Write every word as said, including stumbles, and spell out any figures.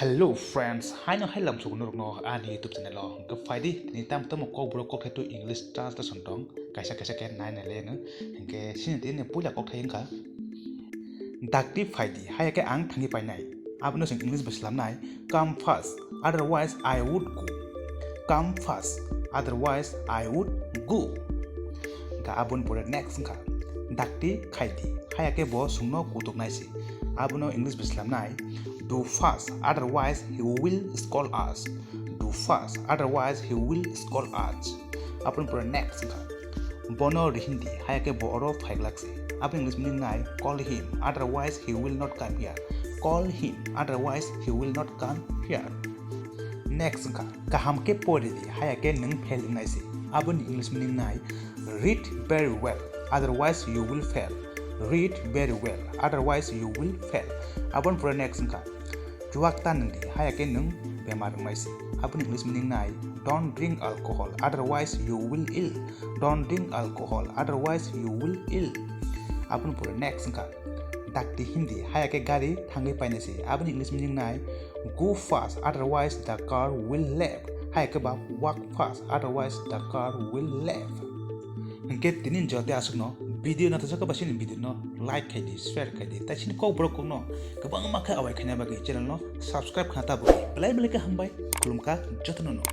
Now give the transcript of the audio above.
Hello friends, haino hai lamsok norokno ani YouTube channel o hwnkhe phaidi tini tam tamo kokborok kokthai twi English translation tong kaisa kaisa khe nai nai le ang hwnkhe sini tini puila kokthai wngkha dakti phaidi haya khe ang thangwi painai, abono chwng English bai slamnai, "Come fast, otherwise I would go. Come fast, otherwise I would go." Hwnkhe aboni pore next wngkha dakti khaidi haya khe bo chwngno kutuk nai se, abono English bai slamnai, "Do fast, otherwise he will scold us. Do fast, otherwise he will scold us." Aboni pore next wngkha, "Bono rihindi haya khe bo oro phaiglak se." Aboni English meaning nai, "Call him, otherwise he will not come here. Call him, otherwise he will not come here." Next wngkha, "Kaham khe pori di haya khe nwng fail wngnai se." Aboni English meaning nai, "Read very well, otherwise you will fail. Read very well, otherwise you will fail." Aboni pore next wngkha, "Chuak ta nwng di haya khe nwng bemar wngnai se." Aboni English meaning nai, "Don't drink alcohol, otherwise you will ill. Don't drink alcohol, otherwise you will ill." Aboni pore next wngkha, dakti hindi haya khe gari thangwi painai se. Aboni English meaning nai, "Go fast, otherwise the car will left." Haya khe ba walk fast, otherwise the car will left. Hwnkhe tini jote aswkno video nathajak khe ba sini video no like khai di, share khai di, tai sini kokborok kokno kwbangma khe awai khaina bagwi channel no subscribe khna ta bagwi belai belai khe hambai, khulumkha jotono no.